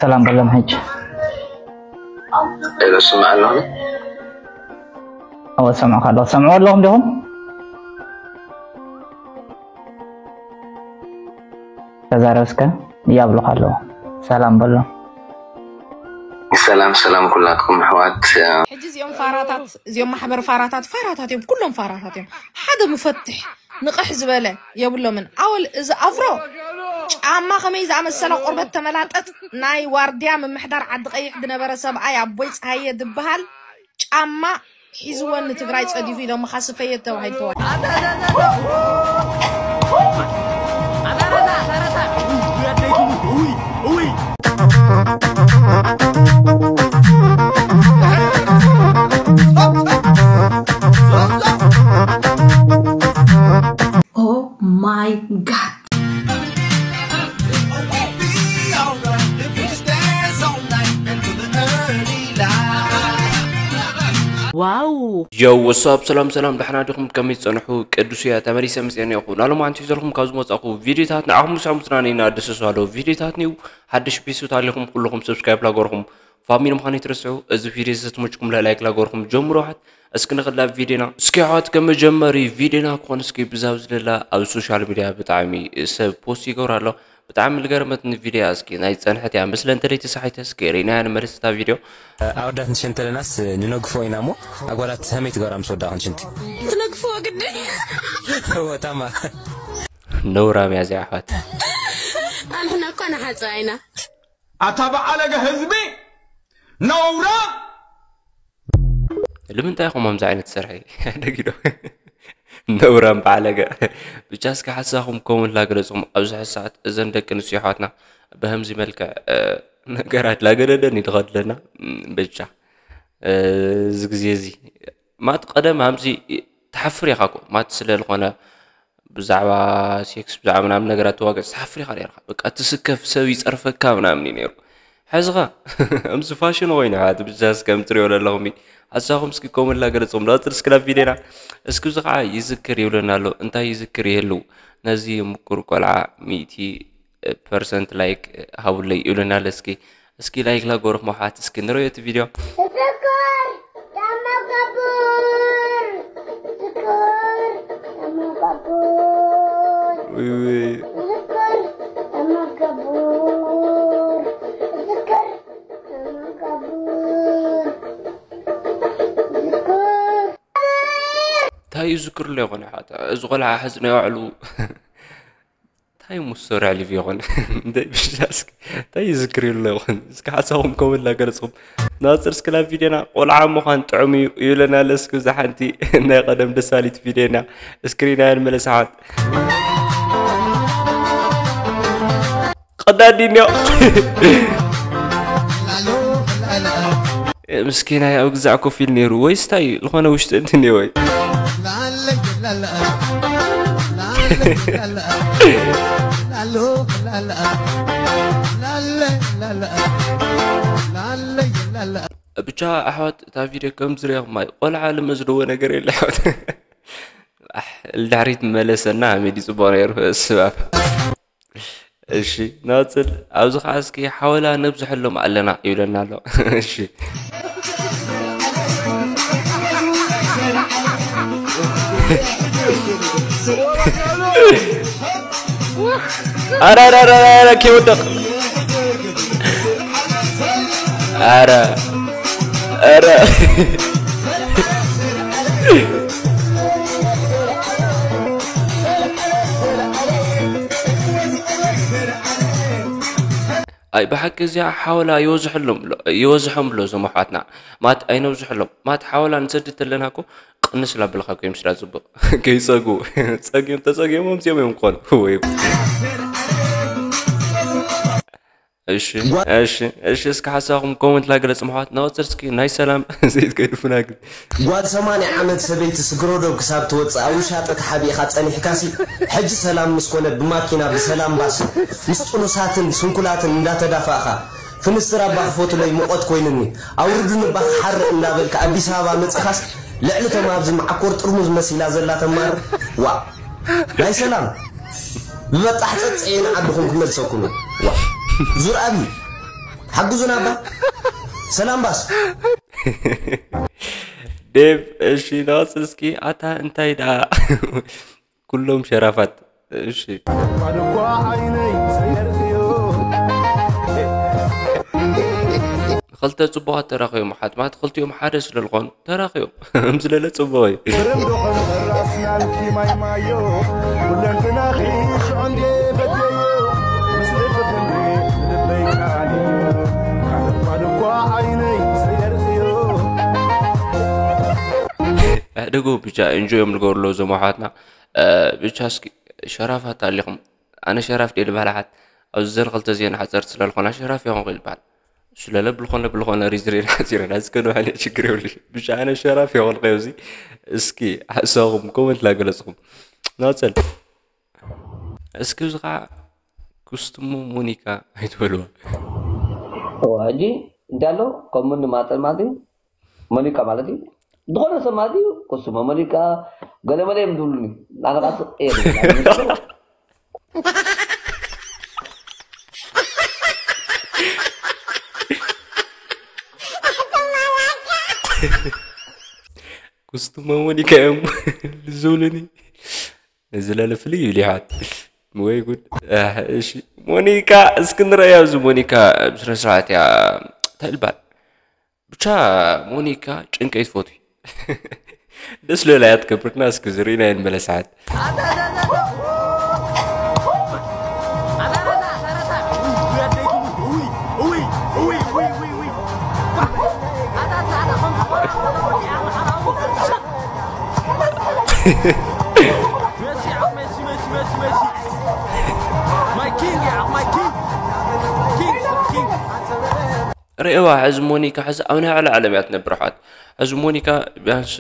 ሰላም በሎም ሕጂ። ሄሎ፣ ስማዕ ኣለኹ። እወ፣ ሰምዕካ ኣለኹ። ሰምዕዎ ኣለኹም ዲኹም? ተዛረብ እስከ፣ ይብሉኻ ኣለዉ። ሰላም በሎም። ሰላም፣ ሰላም ኩላትኩም ኣሕዋት። ሕጂ እዚኦም ፋራታት፣ እዚኦም ማሕበር ፋራታት፣ ፋራታት እዮም፣ ኩሎም ፋራታት እዮም። ሓደ መፈትሕ ንቕሕ ዝበለ የብሎምን። ኣወል፣ እዚ ኣፍሮ ጫማ ከመይ ዝኣመሰለ ቆርበት ተመላጠጥ ናይ ዋርድያ ምምሕዳር ዓዲ ቀይሕ ዝነበረ ሰብኣይ ኣቦይ ፀሃየ ዝበሃል ጫማ ሒዝወን ንትግራይ ፀዲፉ ኢሎምኻ ስፈየት ተባሂሉ ተዋሂቡ። Oh my god. Wow. ዮው ወሳብ ሰላም ሰላም፣ ደሕና ዲኹም? ከመይ ትጸንሑ? ቅዱስ እያ ተመሊሰ መጽኤ እኒኹ። ናሎም ኣንቲ ዘለኹም ካብ ዝመጻኹ ቪዲዮታት ንዓኹም ንሳብ ምጽናነይና ደሰሱ ኣለዉ ቪዲዮታት ኒው። ሓድሽ ቤተሰብ ታሊኹም ኩልኹም ሰብስክራይብ ላገርኹም ፋሚሊ ምዃን ይትረስዑ። እዚ ቪዲዮ ዝተመችኩም ላይክ ላገርኹም ጀምሩ። ሓት እስኪ ንኽላ ቪዲዮና እስኪ ሓት ከመጀመሪ ቪዲዮና ክኾን እስኪ ብዛብ ዝደላ ኣብ ሶሻል ሚዲያ ብጣዕሚ ሰብ ፖስት ይገብር ኣሎ። ብጣዕሚ ልገርመትኒ ቪድያ እስኪ ናይ ዝጸንሐት እያ ምስለ እንተለይ ተሳሒተ እስኪ ርኢናያ ንመለስ እታ ቪድዮ። ኣወዳት ንሸንቲ ኣለናስ ንነግፎ ኢና እሞ ኣጓላት ከመይ ትገብራ ምስ ወዳእኽን ሽንቲ? ትነግፍዎ ግድን። እወ ታማ። ነውራም እያ እዚኣ ኣሕዋት። ኣንሕና እኮ ንሓጽባ ኢና። ኣታ በዓለገ ህዝቢ ነውራ። ልምንታይ ኢኹም ከምዚ ዓይነት ሰርሒ ደጊዶ? ነውራም በዓለገ። ብቻ እስኪ ሓሳኹም ኮመንት ላገለጽኹም ኣብዚ ሕዚ ሰዓት እዘን ደቂ ኣንስትዮ ኣሕዋትና ብከምዚ መልክዕ ነገራት ላገደደን ይድኸድለና። ብቻ እዚ ግዜ እዚ ማት ቀደም ሃምዚ ትሓፍር ኢኻ እኮ ማት ስለ ዝኾነ ብዛዕባ ሴክስ ብዛዕባ ምናምን ነገራት ተዋገጽ ትሓፍር ኢኻ ነርካ። በቃ ትስከፍ ሰብ ይጸርፈካ ምናምን እዩ ነይሩ። ሕዝኻ ከምዚ ፋሽን ኮይኑ ሓት ብቻስ ከም ትሪኦ ዘለኹም ሓሳኹም እስኪ ኮመንት ላገለጽኹም ዳጽር እስክላ ቪድዮና እስኪ እዚ ከዓ ይዝክር ይብለና ኣሎ። እንታይ ይዝክር ይህልው ነዚ ምቁር ቆልዓ ሚእቲ ፐርሰንት ላይክ ሃቡለይ ይብለና ኣሎ። እስኪ እስኪ ላይክ ላጎርኹም ኣሕዋት እስኪ ንረዮ እቲ ቪድዮ። ዝክር ተመገብር ዝክር ተመገብር ውይ ውይ ዝክር ተመገብር ዝክር ተመገብር ዝክር እንታይ እዩ ዝክር ኣሎ ይኾነ ሓታ እዚ ቆልዓ ሕዚ ናይ ባዕሉ እንታይ ሙሶር ኣዕሊፍ ይኾን እንታይ ብሻ እስኪ እንታይ ይዝክር ይሎ ይኾን እስኪ ሓሳኹም ኮመንት ላገለጽኹም። ናጽር እስኪ ናብ ቪድዮና ቆልዓ ምዃን ጥዑም እዩ ይብለና ኣሎ። እስኪ እዛ ሓንቲ ናይ ቀደም ደሳሊት ቪድዮና እስክሪና ንመለስ ሓት ቀዳዲንዮ ምስኪናይ ኣብ ግዛዕ ኮፍ ኢሉ ነይሩ ወይስ እንታይ ዝኾነ ውሽጢ እንትን ወይ ብቻ ኣሕዋት እታ ቪድዮ ከም ዝሪኦ ማይ ቆልዓ ልመዝደዎ ነገር የለ ኣሕዋት ልድሕሪት መለሰና ኣሜዲ ጽቡቕ ነይሩ ስባብ እሺ ናጽል ኣብዚ ኸዓ እስኪ ሓወላ ነብዝሐሎም ኣለና ይብለና ኣሎ እሺ ኣረ ኣረ ኣረ ኣረ ከይወደቕ ኣረ ኣረ ኣይ ብሓቂ እዚኣ ሓወላ ይወዝሐሎም ብሎ ይወዝሖም ብሎ እዞም ኣሕዋትና ማት ኣይነብዝሐሎም ማት ሓወላ ንሰድድ ተለና እኮ ቅንስ ላብልካ እኮ ይምስላ ጽቡቕ ከይጸጉ ጸጊዮም ተጸጊዮም ኣምጺኦም እዮም ክኾኑ ወይ እሺ እሺ እሺ እስኪ ሓሳኹም ኮመንት ላገለጽ ምሕዋት ናወጽር እስኪ ናይ ሰላም ዘይትገድፉና ግን ጓል ሰማንያ ዓመት ሰበይቲ ስግረዶብ ክሳብ ትወፅእ ኣብ ውሻጠ ተሓቢእኻ ፀኒሕካሲ ሕጂ ሰላም ምስ ኮነ ብማኪና ብሰላም ባስ ምስ ጥኑሳትን ስንኩላትን እንዳተዳፋእኻ ፍንስትር ኣባ ክፎትለይ ሙቐት ኮይኑኒ ኣውርዱኒ እባ ክሓርቕ እንዳበልካ ኣዲስ ኣበባ መፂኻስ ልዕሊ እቶም ኣብዚ መዓኮር ጥርሙዝ መሲላ ዘላ ተማር ዋእ ናይ ሰላም ብበጣሕ ፀፀየ ንዓድኹም ክመልሰኩም እየ ዋእ ዙር ኣብይ ሓግዙና እባ። ሰላም ባስ። ዴቭ፣ እሺ፣ ንቐጽል እስኪ። ኣታ እንታይ ደኣ? ኩሎም ሸራፋት። እሺ። ባድኳ ዓይነይ ሰየርእዮ ክልተ ጽቡቓት ተራኺቦም፣ ሓትማት ክልቲኦም ሓደ ስለ ዝኾኑ ተራኺቦም። ስለለ ጽቡቕ እዩ። ብረምዶ ኸንፈር ኣስናንኪ ማይ ማዮ ኩለንትናኺ ሽዑ እንዴ ፈትየዮ ምስ ልቢ ክንሪ ንልበይ ቃልዮ ባድኳ ዓይነይ ሰየርእዮ ኣሕደጎ ብቻ ኢንጆዮም ንገብርሎ እዞም ኣሕዋትና። ብቻ እስኪ ሸራፋት ኣሊኹም። ኣነ ሸራፍ ድየ ዝበሃል ሓት ኣብዚ ዘን ክልተ ዜና ሓፀርቲ ስለ ዝኾና ሸራፍ ይኾንኩ ይበሃል። ስለለ ብልኾነ ብልኾነ ሪዝሬን ሓፂረና እስከ ንውሕነ ችግር የብሉ። ብቻ ኣነ ሸራፍ ይኾንኩ ኣብዚ እስኪ ሓሳኹም ኮመንት ላገለፅኹም ናፀል እስኪ እዚ ከዓ ኩስትሞ ሞኒካ ኣይትበልዋ። ሕጂ እንታይ ኣሎ ከምኡ ንማፀል ማለት እዩ። ሞኒካ ማለት እዩ ዝኾነ ሰብ ማለት እዩ። ኩስሞ ሞኒካ ገለመለ እዮም ዝብሉኒ። ኣነ ቃ ስቕ እየ ኩስቱሞ ሞኒካ እዮም ዝብሉኒ። እዚ ለለ ፍልይ ይብል ይሓት ወይ ጉድ። ኣህ፣ እሺ ሞኒካ እስኪ ንረእያ። እዚ ሞኒካ ብስነ ስርዓት እያ እንታይ ልባል። ብቻ ሞኒካ ጭንቀይ ትፈትዊ። ደስ ልበላ እያ ትገብርና። እስኪ ዝርኢና እየ ንመለሳሓት። ርእዋ ሕዚ ሞኒካ ሕዚ ኣብ ናይ ዕለ ዓለም እያ ትነብር ኣሕዋት። ሕዚ ሞኒካ ቢያንስ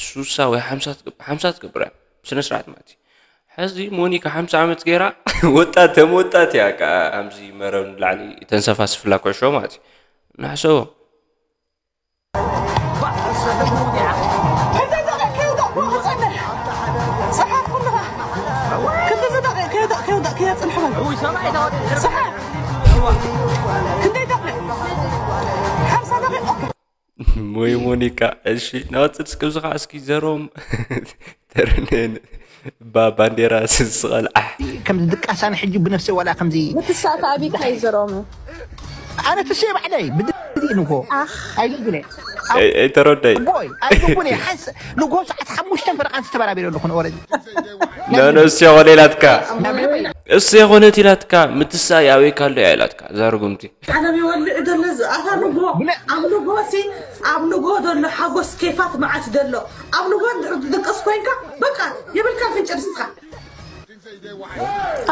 ሱሳ ወይ ሓምሳ ትገብር እያ ብስነ ስርዓት ማለት እዩ። ሕዚ ሞኒካ ሓምሳ ዓመት ገይራ ወጣት ተም ወጣት እያ ከዓ ከምዚ መረብ ንላዕሊ ተንሰፋስፍላ ኩዕሾ ማለት እዩ። ንሕሰቦ ወይ ሞኒካ እሺ ናወፅድ እስከ ብዚ ከዓ እስኪ ዘሮም ተረነን ባ ባንዴራ ስስቐልዓ ከምዚ ድቃሳን ሕጂ ብነፍሰ ዋላ ከምዚ ምትሳእቲ ኣቢካ እዩ ዘሮም ኣነ ትስየ ባዕለይ ብድዲ ንጎ ኣይልጉነ ኣይተረዳይ ቦይ ኣይልጉነ ሓስ ንጎ ሰዓት ሓሙሽተን ፈረቃን ዝተበራቢረ ኣለኹ ንኦረጅ ነነሱ የኾነ ኢላትካ እሱ የኾነት ኢላትካ ምትሳ ያበይካ ኣሎ እያ ኢላትካ ዛርጉምቲ ዓለም ይወልዕ ዘሎ ዝኣታ ንጎ ኣብ ንጎ ሲ ኣብ ንጎ ዘሎ ሓጎስ ኬፋት መዓት ዘሎ ኣብ ንጎ ድቅስ ኮይንካ በቃ የብልካ ፍንጭ ንስኻ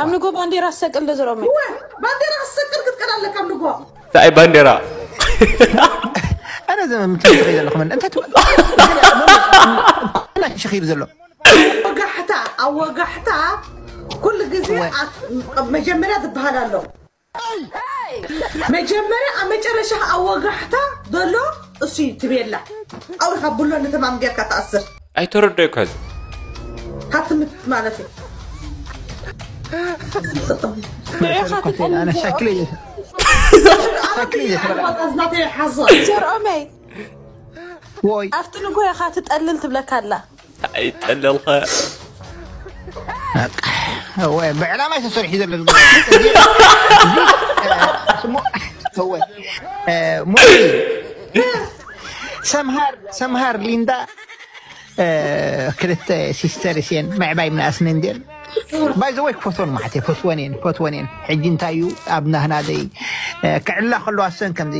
ኣብ ንጎ ባንዴራ ትሰቅል ዶ ዝረመ ባንዴራ ክትሰቅል ክትቀድ ኣለካ ኣብ ንጎ እንታይ ባንዴራ ኣነ ዘመምትይ ዘለኹም እንታይ ትብል ሽኺር ዘሎ ወጋሕታ ኣብ ወጋሕታ ኩሉ ግዜ መጀመርያ ዝበሃል ኣሎ መጀመርያ ኣብ መጨረሻ ኣብ ወጋሕታ ዘሎ እሱ ትቤላ ኣብኡ ካብ ብሎ ንተማም ጌርካ ተኣስር ኣይተረደእኳ እዚ ሃትምት ማለት እዩ ንዕኻ ትጠልል ኣነ ሻክለ ሻክለ ናተይ ሓዞ ዘርኦመይ ወይ ኣብቲ ንጎ ኢኻ ትጠልል ትብለካ ኣላ ኣይጠለልካ ብዕላማ ተሰሪሑ ዘሎ ሞ ሰምሃር ሰምሃር ሊንዳ ክልተ ሲስተር ስየን ምዕባይ ምንኣስነ እንድን ባይዘወይ ክፈትወን ማለት እየ ፈትወን እየን ፈትወን እየን ሕጂ እንታይ እዩ ኣብ ናህናደይ ክዕላ ከለዋ ሰን ከምዚ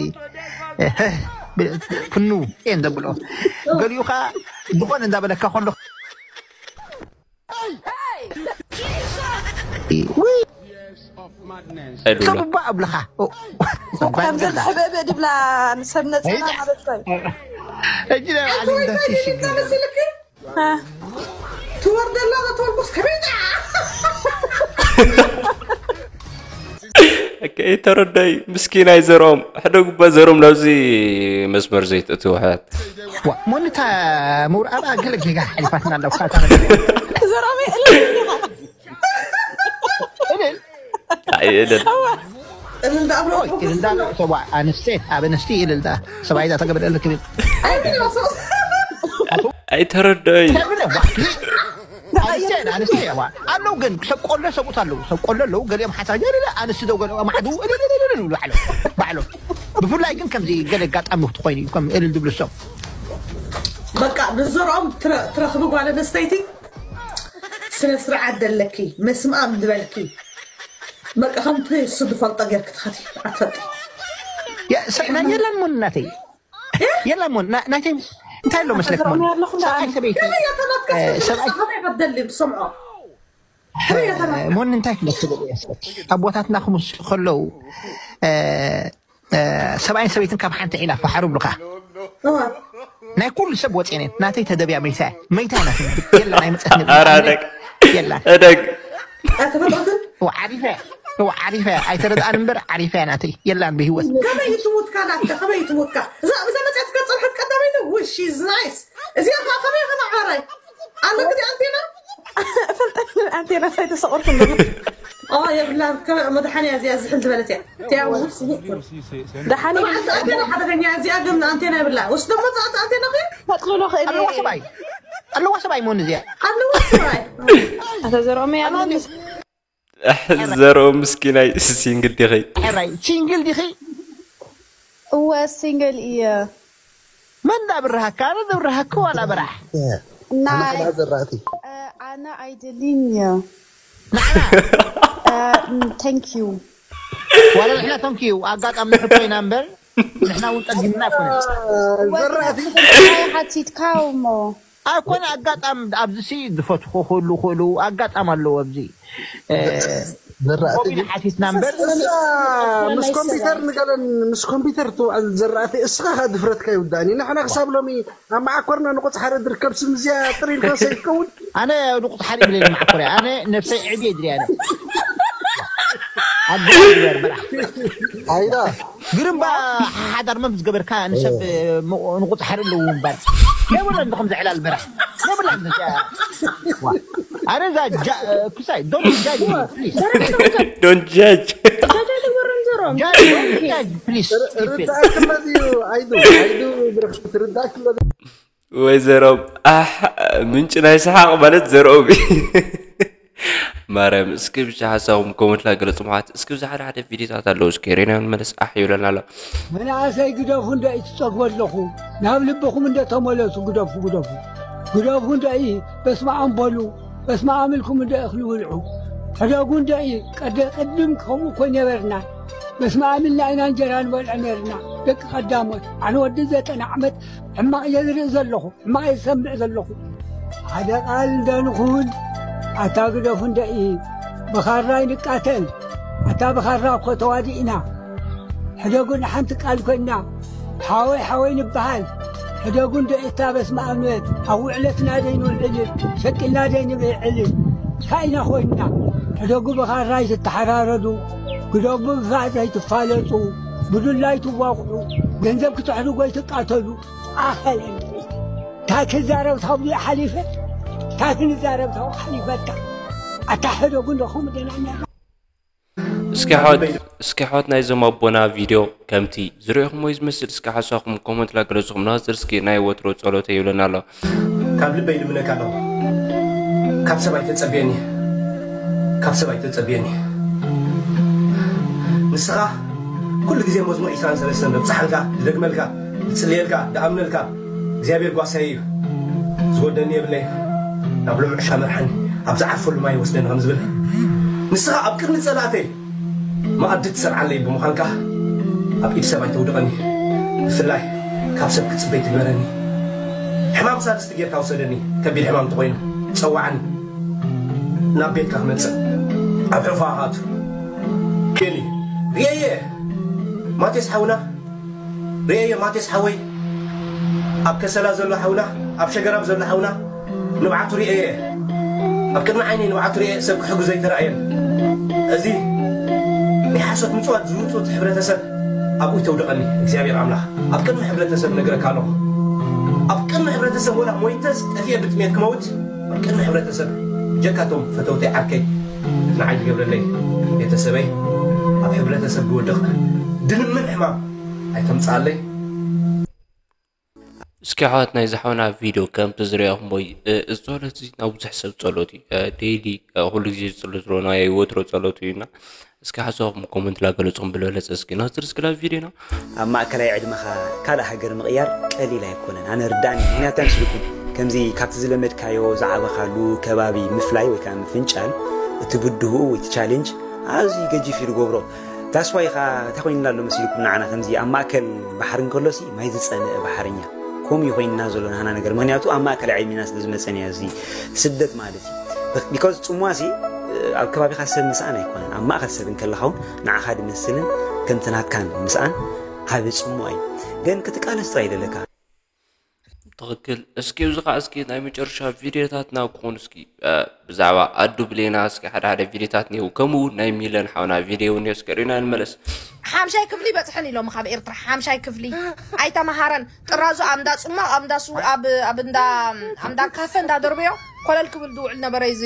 ክኑ እየን ዘብሎ ገሊኡ ከዓ ዝኾነ እንዳበለካ ከሎ ኣይዱላ ከብባ ኣብልኻ ከምዚ ሕበእበ ድብላ ንሰብ ነፅና ማለት እዩ እጅ ናይ ባዕሊ እንዳስሽ ትወርደላ ተወልቁስ ከመይ ተረዳይ ምስኪን ኣይዘርኦም ሕደጉባ ዘርኦም ናብዚ መስመር ዘይትእትው ሕያት ሞኒታ ምውርኣባ ገለ ጌጋ ሓሊፋትና ኣለካ ዘርኦም ኣይእልን እልልታ ኣብ ሮቦ እልልታ ሰብኣይ ኣንስቴ ኣብ ኣንስቲ እልልታ ሰብኣይ ዛ ተገበደልክ ብል ኣይተረዳይ ኣንስቲ ኣንስቲ ኣለዉ ግን ሰብ ቆሎ ሰብኡት ኣለዉ ሰብ ቆሎ ኣለዉ ገሊኦም ሓሳብ የለ ኣንስቲ ደው ገለ ማዕዱ እልልልልሉ ባዕሎም ባዕሎም ብፍላይ ግን ከምዚ ገለ ኣጋጣሚ ክትኮይኑ እዩ ከም እልል ዝብሉ ሰብ በቃ ብዝርኦም ትረኽቢ ጓል ኣንስተይቲ ስነ ስርዓት ደለኪ መስምኣም ዝበልኪ በቃ ከምቲ እሱ ዝፈልጦ ጌርክ ትኸዲ ኣትፈልጢ ስሕና የለን ሞን እናተይ የለን ሞን ናተይ እንታይ ኣሎ መስለክ ሞን ሰብኣይ ሰበይቲ ሰብኣይ ከመይ ከደሊ ብሰምዖ ሞን እንታይ ክመስል ኣቦታትና ክምስሉ ከለዉ ሰብኣይን ሰበይትን ካብ ሓንቲ ዒላ ፈሓሩ ብልካ ናይ ኩሉ ሰብ ወፅአን ናተይ ተደብያ መይታ መይታ ናት የለን ኣይመፀት ኣራደግ የለን እደግ ዓሪፈ ዓሪፈ ኣይተረድኣን እምበር ዓሪፈ ናተይ የላን ብህይወት ከመይ ትሙትካ ናተ ከመይ ትሙትካ እዛ እዛ መፅኣትካ ፀርሐት ቀዳመይቲ ውሽ ናይስ እዚኣ ከዓ ከመይ ከማዕበራይ ኣሎ ግዜ ኣንቴና ፈልጠ ኣንቴና ሳይተሰቆርኩ የብላ መድሓንያ እዚኣ ዝሕል ዝበለት እያ እቲያ ውስ ውቁል ደሓን ኣንቴና ሓደገኛ እዚኣ ግን ኣንቴና የብላ ውስ ደሞ ኣንቴና ኸ ፈጥሎ ክእል ኣለዋ ሰብኣይ ኣለዋ ሰብኣይ መሆን እዚኣ ኣለዋ ሰብኣይ ኣተ ዘርኦመ ያለንስ ዘርኦ ምስኪናይ ሲንግል ዲኺ ሕራይ ሲንግል ዲኺ እወ ሲንግል እየ መን ዳ ብርሃካ ኣነ ዘብርሃካ ዋላ ብራሕ ናይ ዘራእቲ ኣነ ኣይደልን እየ ንዓና thank you ዋላ ንሕና ተንክዩ ኣጋጣሚ ንሕቶ ኢና እምበር ንሕና እውን ጠጊምና ኣይኮነ ሓቲትካ እሞ ኣይኮነ ኣጋጣሚ ኣብዚ ሲ ዝፈትኹ ክህሉ ክእሉ ኣጋጣሚ ኣለዎ ኣብዚ ዘራእቲ ኮቢን ሓቲትና እምበር እሳ ምስ ኮምፒተር ንገለን ምስ ኮምፒተር ትውዕል ዘራእቲ እስኻ ከ ድፍረትካ ይውዳእኒ ንሕና ክሳብ ሎሚ ኣብ መዓኮርና ንቑፅ ሓደ ድርከብ ስም እዚኣ ጥሪ ኢልካ ሰይፍከውን ኣነ ንቑፅ ሓደ ይብለኒ መዓኮርያ ኣነ ነብሰይ ዕብየ ድልያ ኣነ ኣብ ግበር በራ ኣይዳ ግርምባ ሓዳር መም ዝገበርካ ንሰብ ንቑፅ ሓደ ኣለዉ እምበር የብለን ከምዚ ዕላል በራ የብለን ኣነ ዛ ክሳይ don't judge me please don't judge ጃጃ ወረም ዘሮም judge don't judge please ርዳእክመት እዩ ኣይዱ ኣይዱ ብርክ ትርዳእክመት ወይ ዘሮም ኣሕ ምንጭ ናይ ሰሓቕ ማለት ዘሮም ማርያም እስኪ ብቻ ሓሳብኩም ኮመንት ላይ ገለጹ ማለት እስኪ ብዛ ሓደ ሓደ ቪዲዮታት ኣለዉ እስኪ ሬና መለስ ኣሕ ይብለና ኣሎ መናእሰይ ግደፉ እንደ እትጸግቦ ኣለኹ ናብ ልብኹም እንደ ተመለሱ ግደፉ ግደፉ ግደፉ እንደ በስመ ኣም በሉ በስመ ኣም ኢልኩም እንደ እኽሊ ብልዑ ሕደጉ እንደ ቀደ ቅድም ከምኡ እኮ ነበርና በስመ ኣም ኢልና ኢና እንጀራ ንበልዕ ነርና ደቂ ቀዳሞት ኣነ ወዲ ዘጠና ዓመት ሕማቕ እየ ዝርኢ ዘለኹ ሕማቕ እየ ዝሰምዕ ዘለኹ ሓደ ቃል እንደ ንኹን ኣታ ግደፉ እንደ ብኻራ ይንቃተል ኣታ ብኻራ እኮ ተዋዲእና ሕደጉ ንሓንቲ ቃል ኮይና ሓወይ ሓወይ ንበሃል ሕደጉ እንደ እታ በስመ ኣም ኣብ ውዕለትና ዘይንውዕል ሸቂልና ዘይንብዕል ካኢና ኮይንና ሕደጉ ብኻራ ይትተሓራረዱ ግደጉ ብፋዕ ዘይትፋለጡ ብዱላ ይትዋቕዑ ገንዘብ ክትሕድጎ ይትቃተሉ ኣኸለ እንታይ ክዛረብ ታብኡ ሓሊፈ እንታይ ክንዛረብ ታብኡ ሓሊፈካ ኣታ ሕደጉ እንደ ከምኡ ደናኛ እስኪ ሓወት እስኪ ሓወት ናይዞም ኣቦና ቪድዮ ከምቲ ዝሪእኹም ወይ ዝመስል እስኪ ሓሳኹም ኮመንት ላገለጽኹም ናዝር እስኪ ናይ ወትሮ ጸሎተ ይብለና ኣሎ ካብ ልበይ ልምነካ ኣለኹ ካብ ሰብ ኣይተጸብየኒ ካብ ሰብ ኣይተጸብየኒ ንስኻ ኩሉ ግዜ መዝሙር 23 ደብጽሓልካ ዝደግመልካ ዝጽልየልካ ዝኣምነልካ እግዚኣብሔር ጓሳይ እዩ ዝወደኒ የብለይ ናብ ልምዕ ሻመርሓኒ ኣብ ዝዓርፈሉ ማይ ወስደኒ ከም ዝብል ንስኻ ኣብ ቅድሚ ጸላእተይ መኣዲ ትሰርዓለይ ብምዃንካ ኣብ ኢድ ሰብ ኣይተውድቐኒ ብፍላይ ካብ ሰብ ክጽበይ ትግበረኒ ሕማም ሳድስቲ ጌርካ ውሰደኒ ከቢድ ሕማም ተኾይኑ ጸዋዓኒ ናብ ቤትካ ክመጽእ ኣብ ሕፋ ክኣቱ ኬኒ ርየየ ማቴስ ሓውና ርየየ ማቴስ ሓወይ ኣብ ከሰላ ዘሎ ሓውና ኣብ ሸገራብ ዘሎ ሓውና ንብዓቱ ርየየ ኣብ ቅድሚ ዓይነይ ንብዓቱ ርየ ሰብ ክሕጉ ዘይተረኣየን እዚ ናይ ሓሶት ምፅዋት ዝውፅት ሕብረተሰብ ኣብኡ ተውደቐኒ እግዚኣብሔር ኣምላኽ ኣብ ቅድሚ ሕብረተሰብ ነግረካ ኣለኹ ኣብ ቅድሚ ሕብረተሰብ ወላ ሞይተስ ጠፊኤ ብጥሜት ክመውት ኣብ ቅድሚ ሕብረተሰብ ጀካቶም ፈተውተይ ዓርከይ ንዓይ ዝገብረለይ ቤተሰበይ ኣብ ሕብረተሰብ ዝወደቕካ ድንምን ሕማም ኣይተምፅኣለይ። እስኪ ኣሕዋት ናይ ዝሓውና ቪድዮ ከምቲ ዝሪኦኹም ወይ እዚ ጸሎት እዚ ናብ ብዙሕ ሰብ ጸሎት እዩ። ዴይሊ ኩሉ ግዜ ዝጸሎት ሮ ናይ ወትሮ ጸሎት እዩና እስኪ ሓሳብኩም ኮመንት ላገለጹም ብለለጸ እስኪ ናስር እስኪ ናብ ቪድዮና። ኣብ ማእከላይ ዕድመኻ ካልእ ሃገር ምቕያር ቀሊል ኣይኮነን። ኣነ ርዳእኒ ምክንያት እንታይ ምስልኩም ከምዚ ካብቲ ዝለመድካዮ ዝዓበኻሉ ከባቢ ምፍላይ ወይ ከዓ ምፍንጫል እቲ ብድህኡ እቲ ቻሌንጅ ኣዝዩ ገጂፍ እዩ ዝገብሮ። ዳስዋይ ኻ እንታይ ኮይንና ኣሎ መሲልኩም ንዓና ከምዚ ኣብ ማእከል ባሕሪ እንከሎሲ ማይ ዝጸንእ ባሕርኛ ከምኡ እዩ ኮይንና ዘሎ ናህና ነገር ምክንያቱ ኣብ ማእከል ዓይሚና ስለ ዝመጸን እያ እዚ ስደት ማለት እዩ። ቢካዝ ጽምዋ ሲ ኣብ ከባቢኻ ሰብ ምስኣን ኣይኮነን ኣብ ማእከል ሰብ እንከለኻ እውን ንዓኻ ድመስልን ከምቲ ናትካን ምስኣን ዓቢ ጽምዋ እዩ። ግን ክትቃለስ ጥራይ ደለካ። ትኽክል። እስኪ እዚ ኸዓ እስኪ ናይ መጨረሻ ቪድዮታትና ክኾኑ እስኪ ብዛዕባ ኣዱ ብሌና እስኪ ሓደ ሓደ ቪድዮታት እኒው ከምኡ እውን ናይ ሚለን ሓውና ቪድዮ እውን እስኪ ሪና ንመለስ። ሓምሻይ ክፍሊ በፅሐን ኢሎም ካብ ኤርትራ ሓምሻይ ክፍሊ ኣይተመሃረን። ጥራዙ ኣብ እንዳ ፅሟቕ ኣብ እንዳ ሱ ኣብ ኣብ እንዳ ኣብ እንዳ ካፈ እንዳ ደርበዮ ኮለል ክብል ዝውዕል ነበረ። እዚ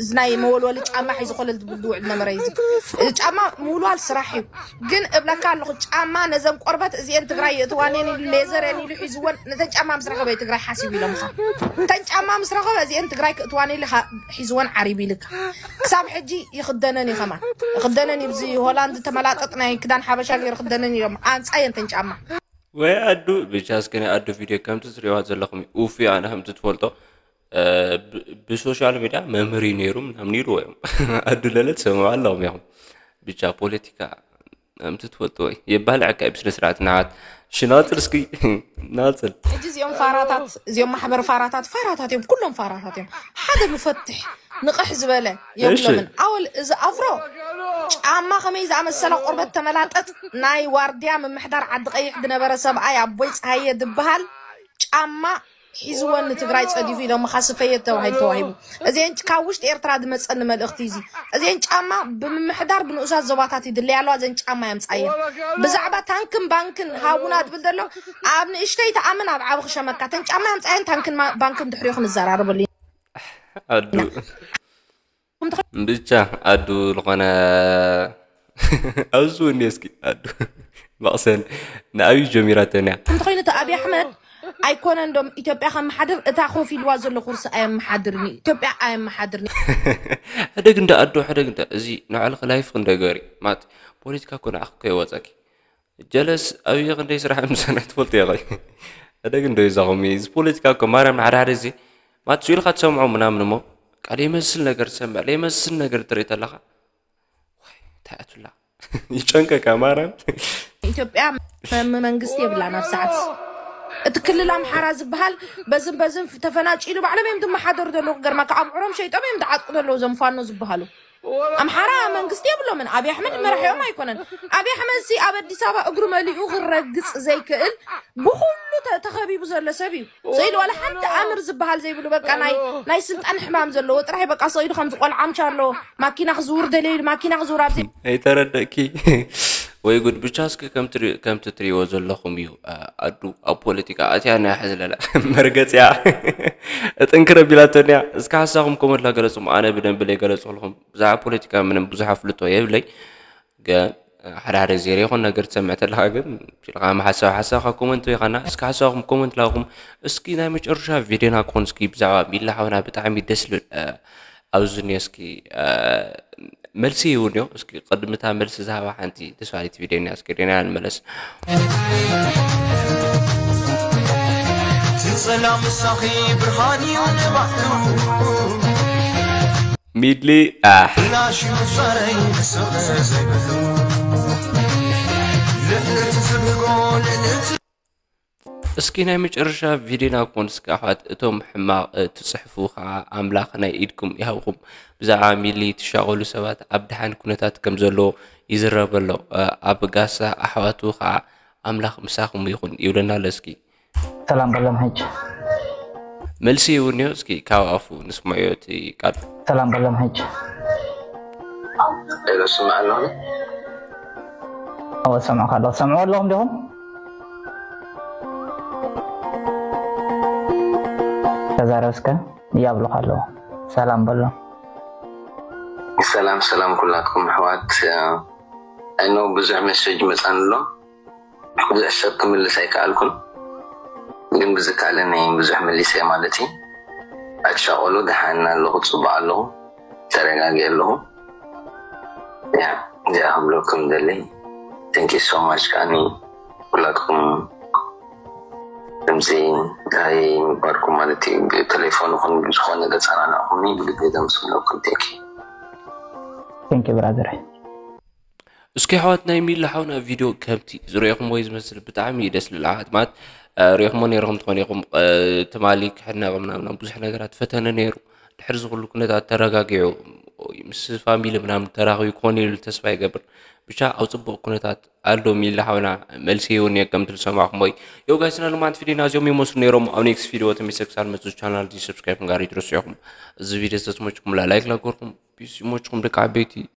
እዚ ናይ መወልወሊ ጫማ ሒዙ ኮለል ዝብል ዝውዕል ነበረ። እዚ ጫማ ምውልዋል ስራሕ እዩ። ግን እብለካ ኣለኹ ጫማ ነዘን ቆርበት እዚኤን ትግራይ የእትዋን እየን ኢሉ ሌዘር እየን ኢሉ ሒዝወን ነተን ጫማ ምስ ረኸበ እዩ ትግራይ ሓሲቡ ኢሎምኻ። ተን ጫማ ምስ ረኸበ እዚኤን ትግራይ ክእትዋን ኢሉ ካ- ሒዝወን ዓሪቡ ኢልካ። ክሳብ ሕጂ ይኽደነን እዩ ከማን ይኽደነን እዩ። ብዚ ሆላንድ ተመላጠጥ ናይ ክዳን ሓበሻ ገይሩ ክደነን እዮም ኣንፃየን ተን ጫማ። ወይ ኣዱ ብቻ እስከ ናይ ኣዱ ቪድዮ ከምቲ ዝሪዋ ዘለኹም እዩ ኡፍ ኣነ ከምቲ ትፈልጦ ብሶሻል ሚድያ መምህር እዩ ነይሩ ምናምን ይልዎ እዮም ኣዱ ለለ ትሰምዑ ኣለኹም ኢኹም ብቻ ፖለቲካ ከምቲ ትፈልጥዎ ይባልዐካ እዩ ብስነ ስርዓት ንዓት ሽናፅል እስኪ ናፅል ሕጂ እዚኦም ፋራታት እዚኦም ማሕበር ፋራታት ፋራታት እዮም ኩሎም ፋራታት እዮም ሓደ ምፈትሕ ንቕሕ ዝበለ የብሎምን ኣወል እዚ ኣፍሮ ጫማ ከመይ ዝኣመሰለ ቆርበት ተመላጠጥ ናይ ዋርድያ ምምሕዳር ዓዲ ቀይሕ ዝነበረ ሰብኣይ ኣቦይ ፀሃየ ዝበሃል ጫማ ሒዝወን ንትግራይ ፀዲፉ ኢሎም ኻስፈየት ተባሂሉ ተዋሂቡ። እዚአን ካብ ውሽጢ ኤርትራ ዝመፀኒ መልእኽቲ እዚ እዚአን ጫማ ብምምሕዳር ብንኡሳት ዞባታት ይድለያ ኣለዋ እዘን ጫማ የምፃየን ብዛዕባ ታንክን ባንክን ሃቡና ትብል ዘሎ ኣብ ንእሽተይ ተኣምን ኣብ ዓቢ ክሸመካ ተን ጫማ የምፃየን ታንክን ባንክን ድሕሪኡ ክንዘራረበሉ ኢና። ኣዱ ብቻ ኣዱ ዝኾነ ኣብዚ እውን እስኪ ኣዱ መቕሰን ንኣብዩ ጀሚራተን እያ እንተኾይኑ እቲ ኣብዪ ኣሕመድ ኣይኮነን ዶም ኢትዮጵያ ከመሓድር እታ ኮፍ ኢልዋ ዘሎ ኩርሲ ኣየመሓድርን እዩ ኢትዮጵያ ኣየመሓድርን እዩ። ሕደግ እንዳ ኣዱ ሕደግ እንዳ እዚ ንዕልክ ላይፍ ክንደገሪ ማት ፖለቲካ ኮነ ኣክ ከይወፀኪ ጀለስ ኣብየ ክንደይ ስራሕ ምሰና ትፈልጡ ኢኺ። ሕደግ እንዶ ይዛኹም እዚ ፖለቲካ እኮ ማርያም ሓደ ሓደ ግዜ ማት ስኢልካ ትሰምዖ ምናምን እሞ ቃል ይመስል ነገር ትሰምዕ ለይመስል ነገር ትርኢ ተለኻ ዋይ እንታይ ኣቱላ ይጨንቀካ ማርያም። ኢትዮጵያ መ- መንግስቲ የብላን ኣብ ሰዓት እቲ ክልል ኣምሓራ ዝበሃል በዝን በዝን ተፈናጭሉ ባዕሎም እዮም ዝመሓደሩ ዘለዉ ክገርመካ ኣብዑሮም ሸይጦም እዮም ዝዓጥቁ ዘለዉ እዞም ፋኖ ዝበሃሉ ኣምሓራ መንግስቲ የብሎምን። ኣብይ ኣሕመድ መራሒኦም ኣይኮነን። ኣብይ ኣሕመድ ሲ ኣብ ኣዲስ ኣበባ እግሩ መሊኡ ክረግፅ ዘይክእል ብኩሉ ተ- ተኸቢቡ ዘሎ ሰብ እዩ። ስኢሉ ዋላ ሓንቲ ኣምር ዝበሃል ዘይብሉ በቃ ናይ ናይ ስልጣን ሕማም ዘለዎ ጥራሕ በቃ ስኢሉ ከምዚ ቆልዓ ምቻ ኣሎ ማኪና ክዝውር ደልየ ኢሉ ማኪና ክዝውር ኣብዚ ኣይተረደእኪ ወይ ጉድ ብቻ እስኪ ከምቲ ትሪእዎ ዘለኹም እዩ ኣዱ ኣብ ፖለቲካ ኣትያ ናይ ሕዝለላ መርገፂያ እጥንክር ኣቢላቶንያ እስኪ ሓሳኹም ኮመንት ላገለፅኩም ኣነ ብደንቢ ለይገለፅኩልኹም ብዛዕባ ፖለቲካ ምንም ብዙሕ ኣፍልጦ የብለይ ግን ሓደ ሓደ ዜሮ ይኹን ነገር ትሰምዕ ተለካ ግን ኢልካ መሓሳብ ሓሳብካ ኮመንት ይኻና እስኪ ሓሳብኩም ኮመንት ላኩም እስኪ ናይ መጨረሻ ቪድዮና ክኾን እስኪ ብዛዕባ ሚላ ሓውና ብጣዕሚ ደስ ልብል ኣብዚ እኒኦ እስኪ መልሲ ይውንዮ እስኪ ቅድምታ መልሲ ዝሃባ ሓንቲ ተስፋሊት ቪድዮ እኒያ እስኪ ሪና ንመለስ ትጸላ ምሳኺ ብርሃን እዩ ንባሕሩ ሚድሊ ኣሕ ብላሽ እዩ ዛረይ ንስኺ ዘይብሉ ልዕልቲ ዝብህጎ ልዕልቲ እስኪ ናይ መጨረሻ ቪድዮና ክኾን እስኪ ኣሕዋት እቶም ሕማቕ ትፅሕፉ ከዓ ኣምላኽ ናይ ኢድኩም ይሃብኹም ብዛዕባ ሚሊ ትሻቐሉ ሰባት ኣብ ድሓን ኩነታት ከም ዘለዎ ይዝረብ ኣሎ ኣብ ጋሳ ኣሕዋቱ ከዓ ኣምላኽ ምሳኹም ይኹን ይብለና ኣሎ እስኪ ሰላም በሎም ሕጅ መልሲ እውን እዩ እስኪ ካብ ኣፉ ንስምዖ እቲ ቃል ሰላም በሎም ሕጅ ሄሎ ስማዕ ኣለኹ እወ ሰምዑ ከለኹ ሰምዑ ኣለኹም ዲኹም ተዛረብ እስከ እያብሉኻ ኣለዉ ሰላም በሎ ሰላም ሰላም ኩላትኩም ኣሕዋት I know ብዙሕ message መጻኒ ኣሎ። ብዙሕ ሰብ ክምልስ ኣይከኣልኩን፣ ግን ብዝከኣለኒ ብዙሕ መሊሰ ማለት እዩ። ኣትሻቆሉ ደሓን ኣለኹ፣ ጽቡቕ ኣለኹ፣ ተረጋጊ ኣለኹ። ያ እዚኣ ክብለኩም ደሊ። Thank you so much ከኣኒ ኩላትኩም ከምዚ እንታይ ምባልኩም ማለት እዩ፣ ብቴሌፎን ይኹን ብዝኾነ ገጻናናኹኒ ብልቢ ዘምስግነኩም። Thank you። Thank you brother። እስኪ ኣሕዋት ናይ ሚሊ ሓውና ቪድዮ ከምቲ ዝረኢኹምዎ እዩ ዝመስል፣ ብጣዕሚ እዩ ደስ ልብል ኣሕዋት። ማለት ሪኢኹምዎ ነይርኹም ትኾኑ ኢኹም፣ ትማሊ ክሕነቕ ምናምን ብዙሕ ነገራት ፈተነ ነይሩ። ድሕሪ እዚ ኩሉ ኩነታት ተረጋጊዑ ምስ ፋሚሊ ምናምን ተራኺቡ ክኾን ኢሉ ተስፋ ይገብር። ብቻ ኣብ ፅቡቕ ኩነታት ኣሎ ሚሊ ሓውና፣ መልሲ ይውንየ ከምቲ ዝሰማዕኹምዎ እዩ። ዮ ጋይስና ሎማዓንቲ ቪድዮና እዚኦም ይመስሉ ነይሮም። ኣብ ኔክስት ቪድዮ ተመልሰ ክሳብ መፅእ ቻናል subscribe ምግባር ኣይትረስዑ ኢኹም። እዚ ቪድዮ ዝተመችኩም like ላገርኩም፣ ፒስ ይመችኩም ደቂ ዓበይቲ።